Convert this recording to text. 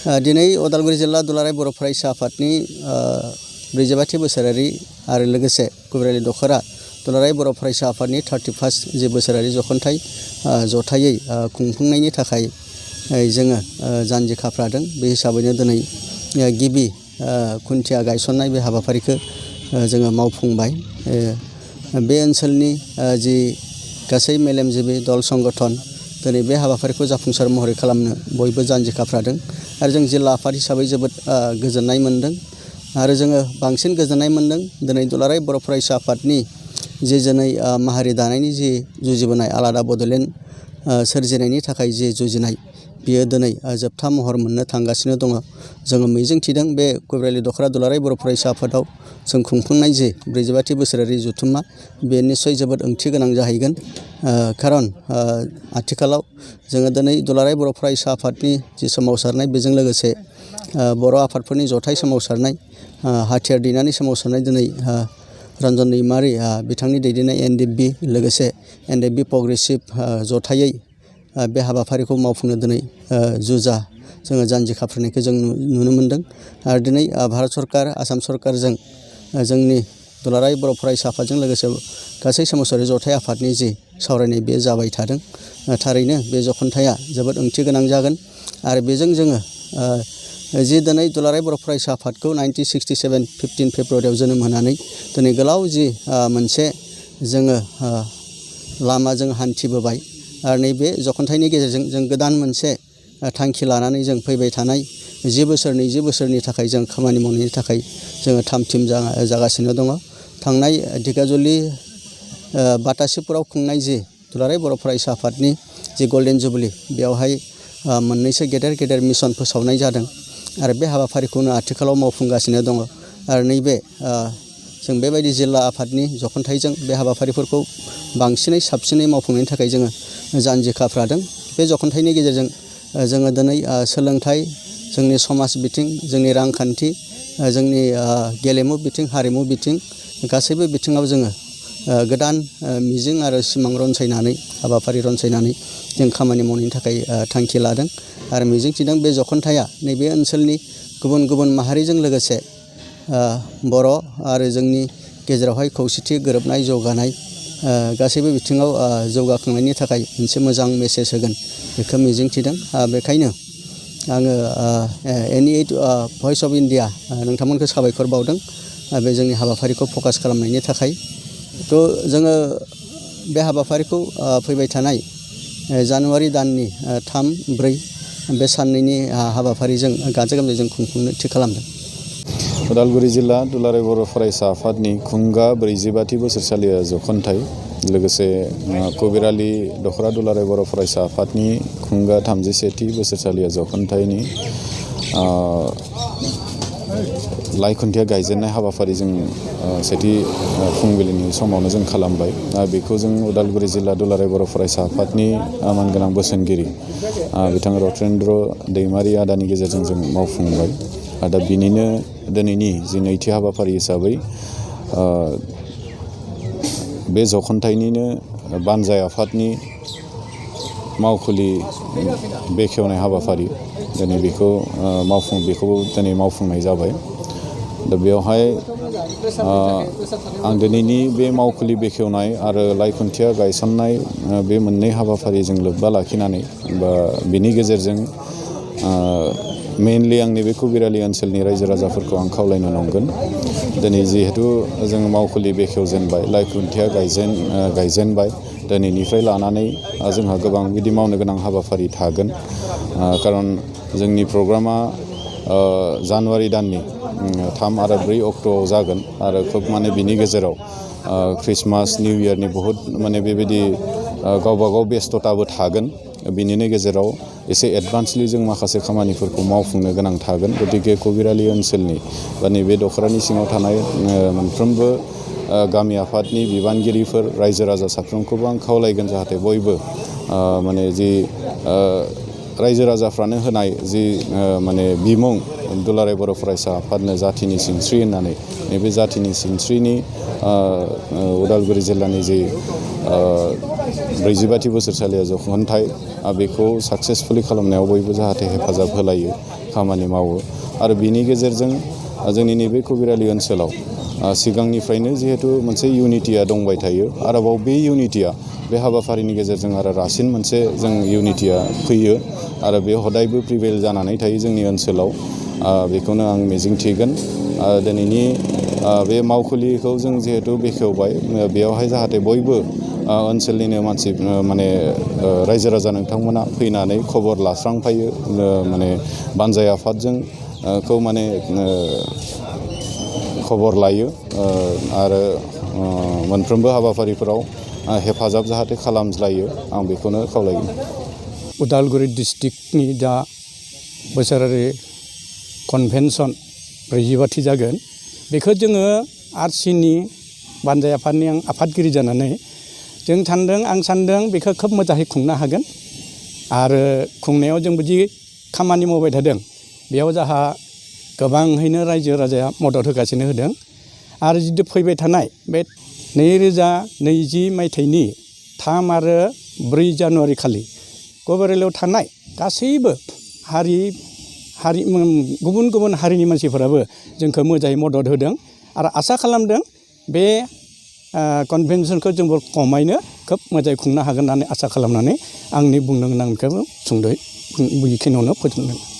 दिनै उदालगुरि जिल्ला दुलाराय बर' फरायसा आफादनि 45थि बोसोरारि आरो लोगोसे कुबिराली दख'रा दुलाराय बर' फरायसा आफादनि 31 जे बोसोरारि जखनथाइ जथायै खुंफुंनायनि थाखाय जोङो जानजि खाफ्रादों। बे हिसाबैनो दिनै गिबि खुन्थिया गायसननाय बे हाबाफारिखौ जोङो मावफुंबाय। बे ओनसोलनि जि गासै मेलेमजिबि दल संगठन दिनै बे हाबाफारिखौ जाफुंसार महरै खालामनो बयबो जानजि खाफ्रादों आरो जों जिल्ला आफाद हिसाबै जोबोद गोजोननाय मोन्दों आरो जोङो बांसिन गोजोननाय मोन्दों दिनै दुलाराय बर' फरायसा आफादनि जि दिनै माहारि दानायनि जि जुजिबोनाय आलादा बड'लेण्ड सोरजिनायनि थाखाय जि जुजिनाय बियो दिनै जोबथा महर मोननो थांगासिनो दङ। जोङो मिजिं थिदों बे कुबिराली दख'रा दुलाराय बर' फरायसा आफादाव जों खुंफुंनाय जि 45थि बोसोरारि जथुम्मा बे निस्सय जोबोद ओंथि गोनां जाहैगोन। खारन आथिखालाव जोङो दिनै दुलाराय बर' फरायसा आफादनि जि सोमावसारनाय बेजों लोगोसे बर' आफादफोरनि जथाय सोमावसारनाय हाथियार दैनानै सोमावसारनाय दिनै रन्जन दैमारि बिथांनि दैदेननाय NDFB लोगोसे NDFB प्रग्रेसिभ जथायै बे हाबाफारिखौ मावफुंनो दिनै जुजा जोङो जानजि खाफ्रानायखौ जों नुनो मोन्दों आरो दिनै भारत सरकार आसाम सरकारजों जोंनि दुलाराय बर' फरायसा आफादजों लोगोसे गासै सोमावसारारि जथाय आफादनि जि सावरायनाय बे जाबाय थादों। थारैनो बे जखनथाया जोबोद ओंथि गोनां जागोन आरो बेजों जोङो जि दिनै दुलाराय बर' फरायसा आफादखौ 1967 15 फेब्रुवारियाव जोनोम होनानै दिनै गोलाव जि मोनसे जोङो लामाजों हान्थिबोबाय आरो नैबे जखनथाइनि गेजेरजों जों गोदान मोनसे थांखि लानानै जों फैबाय थानाय 10 बोसोर 20 बोसोरनि थाखाय जों खामानि मावनायनि थाखाय जोङो थाम-थिम जागासिनो दङ। थांनाय ढेकियाजुलि बाटासिपुराव खुंनाय जि दुलाराय बर' फरायसा आफादनि जि गल्डेन जुबलि बेयावहाय मोननैसो गेदेर मिशन फोसावनाय जादों आरो बे हाबाफारिखौनो आथिखालाव मावफुंगासिनो दङ आरो नैबे जों बेबायदि जिल्ला आफादनि जखनथाइजों बे हाबाफारिफोरखौ बांसिनै साबसिनै मावफुंनायनि थाखाय जोङो जानजि खाफ्रादों। बे जखनथाइनि गेजेरजों जोङो दिनै सोलोंथाइ, जोंनि समाज बिथिं, जोंनि रांखान्थि, जोंनि गेलेमु बिथिं, हारिमु बिथिं गासैबो बिथिङाव जोङो गोदान मिजिं आरो सिमां रनसायनानै हाबाफारि रनसायनानै जों खामानि मावनायनि थाखाय थांखि लादों आरो मिजिं थिदों बे जखनथाइया नैबे ओनसोलनि गुबुन गुबुन माहारिजों लोगोसे बर' आरो जोंनि गेजेरावहाय खौसेथि गोरोबनाय जौगानाय गासैबो बिथिङाव जौगाखांनायनि थाखाय मोनसे मोजां मेसेज होगोन बेखौ मिजिं थिदों। बेखायनो आङो NE8 भइस अफ इन्डिया नोंथांमोनखौ साबायखर बावदों बे जोंनि हाबाफारिखौ फकास खालामनायनि थाखाय। जोङो बे हाबाफारिखौ फैबाय थानाय जानुवारि दाननि 3-4 बे साननैनि हाबाफारिजों गाजा गोमजायै जों खुंफुंनो थि खालामदों। उदालगुरि जिल्ला दुलाराय बर' फरायसा आफादनि खुंगा 45थि बोसोरसालिया जखनथाइ लोगोसे कुबिराली दख'रा दुलाराय बर' फरायसा आफादनि खुंगा 31थि बोसोरसालिया जखनथाइनि लाइ खुन्थिया गायजेननाय हाबाफारि जों सेथि फुंबिलिनि समावनो जों खालामबाय। बेखौ जों उदालगुरि जिल्ला दुलाराय बर' फरायसा आफादनि मानगोनां बोसोनगिरि बिथां रथेन्द्र दैमारि आदानि गेजेरजों जों मावफुंबाय। दा बिनिनो दिनैनि जि नैथि हाबाफारि हिसाबै बे जखनथाइनिनो बानजाय आफादनि मावखुलि बेखेवनाय हाबाफारि दिनै बेखौबो दिनै मावफुंनाय जाबाय। दा बेवहाय आं दिनैनि बे मावखुलि बेखेवनाय आरो लाइ खुन्थिया गायसननाय बे मोननै हाबाफारिजों लोब्बा लाखिनानै बा बिनि गेजेरजों मेइनलि आंनि बे कुबिराली ओनसोलनि रायजो राजाफोरखौ आं खावलायनो नंगोन। दिनै जिहेथु जोङो मावखुलि बेखेवजेनबाय, लाइ खुन्थिया गायजेनबाय, दिनैनिफ्राय लानानै जोंहा गोबां बिदि मावनो गोनां हाबाफारि थागोन। खारन जोंनि प्रग्रामा जानुवारि दाननि 3 आरो 4 अक्ट'आव जागोन आरो खोब माने बिनि गेजेराव ख्रिस्टमास निउ इयारनि बहुद माने बेबायदि गावबागाव बेस्थ'ताबो थागोन। बिनिनो गेजेराव एसे एडभान्सलि जों माखासे खामानिफोरखौ मावफुंनो गोनां थागोन। गतिके कुबिराली ओनसोलनि बा नैबे दख'रानि सिङाव थानाय मोनफ्रोमबो गामि आफादनि बिबानगिरिफोर रायजो राजा साफ्रोमखौबो आं खावलायगोन जाहाथे बयबो माने जि रायजो राजाफ्रानो होनाय जि माने बिमुं दुलाराय बर' फरायसा आफादनो जाथिनि सिनस्रि होननानै नैबे जाथिनि सिनस्रिनि उदालगुरि जिल्लानि जि 45थि बोसोरसालिया जखनथाइ बेखौ साक्सेसफुलि खालामनायाव बयबो जाहाथे हेफाजाब होलायो खामानि मावो आरो बिनि गेजेरजों जोंनि नैबे कबिरालि ओनसोलाव सिगांनिफ्रायनो जिहेतु मोनसे इउनिटिया दंबाय थायो आरोबाव बे इउनिटिया बे हाबाफारिनि गेजेरजों आरो रासिन मोनसे जों इउनिटिया फैयो आरो बे हदायबो प्रिभेल जानानै थायो जोंनि ओनसोलाव बेखौनो आं मिजिंथिगोन दिनैनि बे मावखुलिखौ जों जिहेतु बेखेवबाय बेयावहाय जाहाथे बयबो ओनसोलनिनो मानसि माने रायजो राजा नोंथांमोना फैनानै खबर लास्रांफायो माने बानजाय आफादजों खौ माने खबर लायो आरो मोनफ्रोमबो हाबाफारिफोराव हेफाजाब जाहाथे खालामज्लायो आं बेखौनो खावलायगोन। उदालगुरि डिस्ट्रिक्टनि दा बोसोरारि कनभेनसन 40थि जागोन बेखौ जोङो आरसिनि बानजाय आफादनि आं आफादगिरि जानानै जों सानदों आं सानदों बेखौ खोब मोजाङै खुंनो हागोन आरो खुंनायाव जों बिदि खामानि मावबाय थादों बेयाव जोंहा गोबाङैनो रायजो राजाया मदद होगासिनो होदों आरो जितु फैबाय थानाय बे 2020 मायथाइनि 3 आरो 4 जानुवारि खालि कबिरालियाव थानाय गासैबो गुबुन गुबुन हारिनि मानसिफोराबो जोंखौ मोजाङै मदद होदों आरो आसा खालामदों बे कनभेनसनखौ जोंबो खमायनो खोब मोजाङै खुंनो हागोन होननानै आसा खालामनानै आंनि बुंनो गोनांखौ सुंद'यै बेखिनियावनो फोजोबदों।